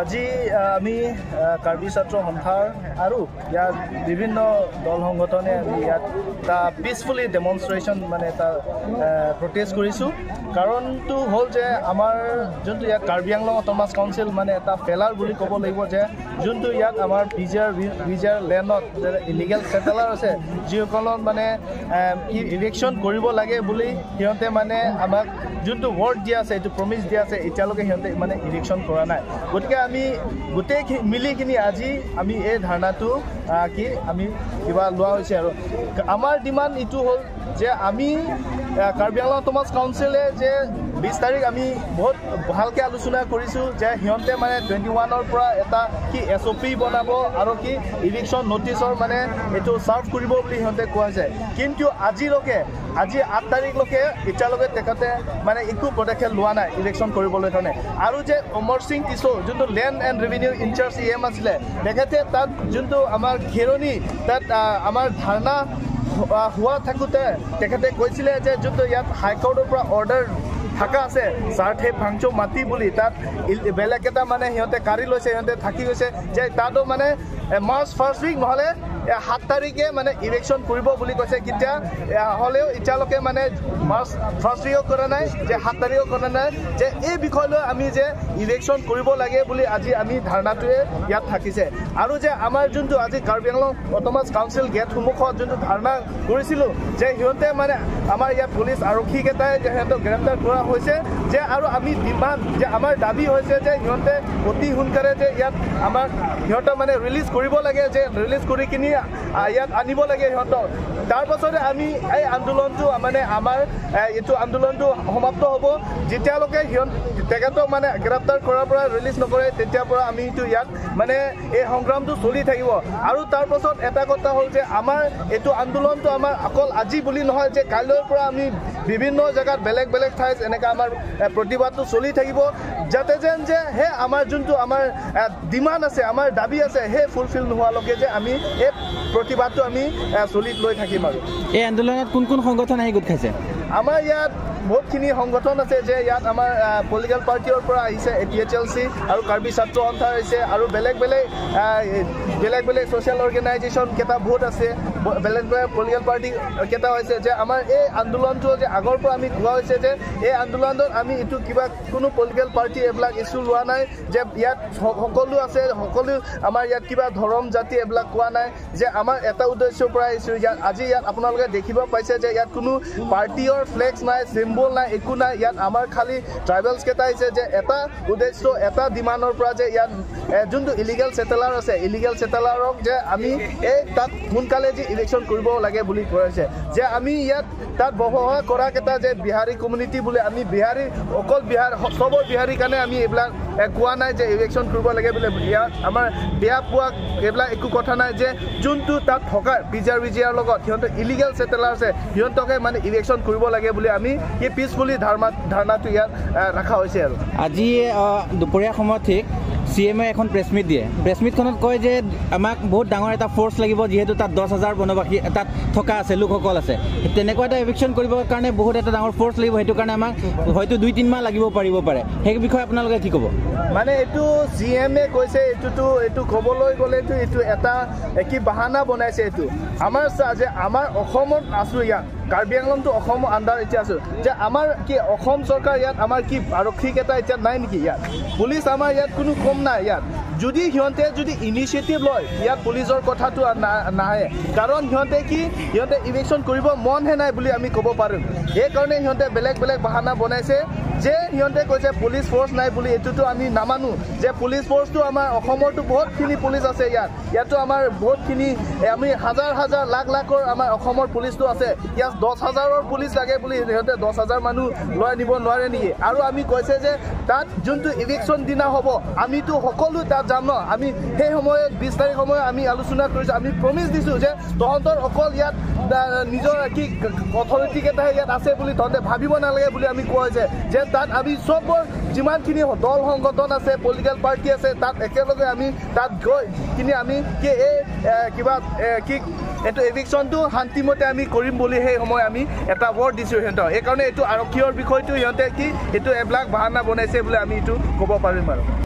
আজি আমি কাৰ্বি ছাত্ৰ সন্থাৰ আৰু ইয়াত বিভিন্ন দল সংগঠনে আমি ইয়াত এটা পিচফুলি ডেমনষ্ট্ৰেশ্যন মানে এটা প্ৰটেষ্ট কৰিছোঁ। কাৰণটো হ'ল যে আমাৰ যোনটো ইয়াত কাৰ্বি আংলং অট'নমাছ কাউন্সিল মানে এটা ফেলাৰ বুলি ক'ব লাগিব যে যোনটো ইয়াত আমাৰ পি জি আৰ লেণ্ডত ইলিগেল ছেটেলাৰ আছে, যিসকলত মানে ইভিকশ্যন কৰিব লাগে বুলি সিহঁতে মানে আমাক যোনটো ৱৰ্ড দিয়া আছে, এইটো প্ৰমিছ দিয়া আছে, এতিয়ালৈকে সিহঁতে মানে ইভিকশ্যন কৰা নাই। গতিকে আমি গোটেই মিলিকিনি আজি আমি এই ধাৰণাটো কি আমি কিবা লোৱা হৈছে। আৰু আমাৰ ডিমাণ্ড এইটো হ'ল যে আমি কাৰ্বি আংলং অট'নমাছ কাউন্সিলে যে 20 তাৰিখ আমি বহুত ভালকৈ আলোচনা কৰিছোঁ যে সিহঁতে মানে 21ৰ পৰা এটা কি এছঅ'পি বনাব আৰু কি ইভিকশ্যন নটিচৰ মানে এইটো ছাৰ্ভ কৰিব বুলি সিহঁতে কোৱা হৈছে। কিন্তু আজিলৈকে, আজি 8 তাৰিখলৈকে এতিয়ালৈকে তেখেতে মানে একো পদক্ষেপ লোৱা নাই ইভিকশ্যন কৰিবলৈ কাৰণে। আৰু যে অমৰ সিং টিছো, যোনটো land and revenue in-charge EM আছিলে, তেখেতে তাত যোনটো আমাৰ খেৰণি তাত আমাৰ ধাৰণা হোৱা থাকোঁতে তেখেতে কৈছিলে যে যোনটো ইয়াত হাইকোৰ্টৰ পৰা অৰ্ডাৰ থকা আছে চাৰ্থে ফাংচো মাটি বুলি, তাত বেলেগ এটা মানে সিহঁতে কাঢ়ি লৈছে, সিহঁতে থাকি গৈছে, যে তাতো মানে মাৰ্চ ফাৰ্ষ্ট উইক নহ'লে 7 তাৰিখে মানে ইভিকশ্যন কৰিব বুলি কৈছে। কেতিয়া হ'লেও এতিয়ালৈকে মানে মাৰ্চ ফাৰ্ষ্ট উইকো কৰা নাই যে 7 তাৰিখো কৰা নাই। যে এই বিষয় লৈ আমি যে ইভিকশ্যন কৰিব লাগে বুলি আজি আমি ধাৰণাটোৱে ইয়াত থাকিছে। আৰু যে আমাৰ যোনটো আজি Karbi Anglong autonomous council gate সন্মুখত যোনটো ধাৰণা কৰিছিলোঁ যে সিহঁতে মানে আমাৰ ইয়াত পুলিচ আৰক্ষীকেইটাই যে সিহঁতক গ্ৰেপ্তাৰ কৰা হৈছে যে, আৰু আমি ডিমাণ্ড যে আমাৰ দাবী হৈছে যে সিহঁতে অতি সোনকালে যে ইয়াত আমাক সিহঁতক মানে ৰিলিজ কৰিব লাগে, যে ৰিলিজ কৰি কিনি ইয়াত আনিব লাগে সিহঁতক। তাৰ পাছতে আমি এই আন্দোলনটো মানে আমাৰ এইটো আন্দোলনটো সমাপ্ত হ'ব। যেতিয়ালৈকে সিহঁত তেখেতক মানে গ্ৰেপ্তাৰ কৰাৰ পৰা ৰিলিজ নকৰে, তেতিয়াৰ পৰা আমি এইটো ইয়াত মানে এই সংগ্ৰামটো চলি থাকিব। আৰু তাৰপাছত এটা কথা হ'ল যে আমাৰ এইটো আন্দোলনটো আমাৰ অকল আজি বুলি নহয় যে কাইলৈৰ পৰা আমি বিভিন্ন জেগাত, বেলেগ বেলেগ ঠাইত এনেকৈ আমাৰ প্ৰতিবাদটো চলি থাকিব, যাতে যেন যে সেই আমাৰ যোনটো আমাৰ ডিমাণ্ড আছে, আমাৰ দাবী আছে, সেই ফুলফিল নোহোৱালৈকে যে আমি এই প্ৰতিবাদটো আমি চলি লৈ থাকিম। আৰু এই আন্দোলনত কোন কোন সংগঠন আহি গোট খাইছে? আমাৰ ইয়াত বহুতখিনি সংগঠন আছে যে ইয়াত আমাৰ পলিটিকেল পাৰ্টিৰ পৰা আহিছে এপিএইচএলচি আৰু কাৰ্বি ছাত্ৰ সন্থা আহিছে আৰু বেলেগ বেলেগ ছ'চিয়েল অৰ্গেনাইজেশ্যন কেইটা বহুত আছে, বেলেগ বেলেগ পলিটিকেল পাৰ্টি কেইটা হৈছে। যে আমাৰ এই আন্দোলনটো যে আগৰ পৰা আমি কোৱা হৈছে যে এই আন্দোলনটোত আমি এইটো কিবা কোনো পলিটিকেল পাৰ্টি এইবিলাক ইছ্যু লোৱা নাই, যে ইয়াত সকলো আছে, সকলো আমাৰ ইয়াত কিবা ধৰম জাতি এইবিলাক কোৱা নাই, যে আমাৰ এটা উদ্দেশ্যৰ পৰা আহিছোঁ ইয়াত। আজি ইয়াত আপোনালোকে দেখিব পাইছে যে ইয়াত কোনো পাৰ্টিৰ ফ্লেক্স নাই, চিম্বল নাই, একো নাই। ইয়াত আমাৰ খালী ট্ৰাইবেলছ কেইটা আহিছে যে এটা উদ্দেশ্য, এটা ডিমাণ্ডৰ পৰা যে ইয়াত যোনটো ইলিগেল ছেটেলাৰ আছে, ইলিগেল ছেটেলাৰক যে আমি এই তাত সোনকালে যে ইভিকশ্যন কৰিব লাগে বুলি কৈ আছে। যে আমি ইয়াত তাত বসবাস কৰাকেইটা যে বিহাৰী কমিউনিটি বুলি আমি বিহাৰী অকল বিহাৰ চবৰ বিহাৰীৰ কাৰণে আমি এইবিলাক কোৱা নাই যে ইভিকশ্যন কৰিব লাগে বুলি। ইয়াত আমাৰ বেয়া পোৱা এইবিলাক একো কথা নাই, যে যোনটো তাত থকা পিজাৰ বিজিয়াৰ লগত সিহঁতে ইলিগেল ছেটেলাৰ আছে, সিহঁতকে মানে ইভিকশ্যন কৰিব লাগে বুলি আমি এই পিচফুলি ধাৰণাটো ইয়াত ৰখা হৈছে। আৰু আজি দুপৰীয়া সময়ত ঠিক চি এমে এখন প্ৰেছ মিট দিয়ে। প্ৰেছ মিটখনত কয় যে আমাক বহুত ডাঙৰ এটা ফ'ৰ্চ লাগিব, যিহেতু তাত 10,000 বনবাসী তাত থকা আছে, লোকসকল আছে। তেনেকুৱা এটা এভিকশ্যন কৰিবৰ কাৰণে বহুত এটা ডাঙৰ ফ'ৰ্চ লাগিব, সেইটো কাৰণে আমাক হয়তো 2-3 মাহ লাগিব পাৰিব পাৰে। সেই বিষয়ে আপোনালোকে কি ক'ব? মানে এইটো চি এমে কৈছে, এইটোতো এইটো ক'বলৈ গ'লেতো এইটো এটা কি বাহানা বনাইছে। এইটো আমাৰ চা যে আমাৰ অসমত আছোঁ, ইয়াত কাৰ্বি আংলংটো অসমৰ আণ্ডাৰ এতিয়া আছোঁ, যে আমাৰ কি অসম চৰকাৰ ইয়াত আমাৰ কি আৰক্ষীকেইটা এতিয়া নাই নেকি? ইয়াত পুলিচ আমাৰ ইয়াত কোনো কম নাই। ইয়াত যদি সিহঁতে যদি ইনিচিয়েটিভ লয়, ইয়াত পুলিচৰ কথাটো নাহে। কাৰণ সিহঁতে কি সিহঁতে ইভিকশ্যন কৰিব মনহে নাই বুলি আমি ক'ব পাৰিম। সেইকাৰণে সিহঁতে বেলেগ বেলেগ বাহানা বনাইছে যে সিহঁতে কৈছে পুলিচ ফ'ৰ্চ নাই বুলি। এইটোতো আমি নামানো যে পুলিচ ফ'ৰ্চটো আমাৰ অসমৰতো বহুতখিনি পুলিচ আছে ইয়াত। ইয়াতো আমাৰ বহুতখিনি আমি হাজাৰ হাজাৰ লাখ লাখৰ আমাৰ অসমৰ পুলিচটো আছে। ইয়াত 10,000ৰ পুলিচ লাগে বুলি সিহঁতে 10,000 মানুহ লৈ আনিব নোৱাৰে নেকি? আৰু আমি কৈছে যে তাত যোনটো ইভিকশ্যন দিনা হ'ব, আমিতো সকলো তাত যাম ন। আমি সেই সময়ত 20 তাৰিখ সময়ত আমি আলোচনা কৰিছোঁ, আমি প্ৰমিছ দিছোঁ যে তহঁতৰ অকল ইয়াত নিজৰ কি অথৰিটি কেইটাহে ইয়াত আছে বুলি তহঁতে ভাবিব নালাগে বুলি আমি কোৱা হৈছে, যে তাত আমি চবৰ যিমানখিনি দল সংগঠন আছে, পলিটিকেল পাৰ্টি আছে, তাত একেলগে আমি তাত গৈ কিনি আমি কি এই কিবা কি এইটো এভিকশ্যনটো শান্তিমতে আমি কৰিম বুলি সেই সময় আমি এটা ৱৰ্ড দিছোঁ সিহঁতক। সেইকাৰণে এইটো আৰক্ষীৰ বিষয়টো সিহঁতে কি এইটো এইবিলাক বাহানা বনাইছে বুলি আমি এইটো ক'ব পাৰিম। আৰু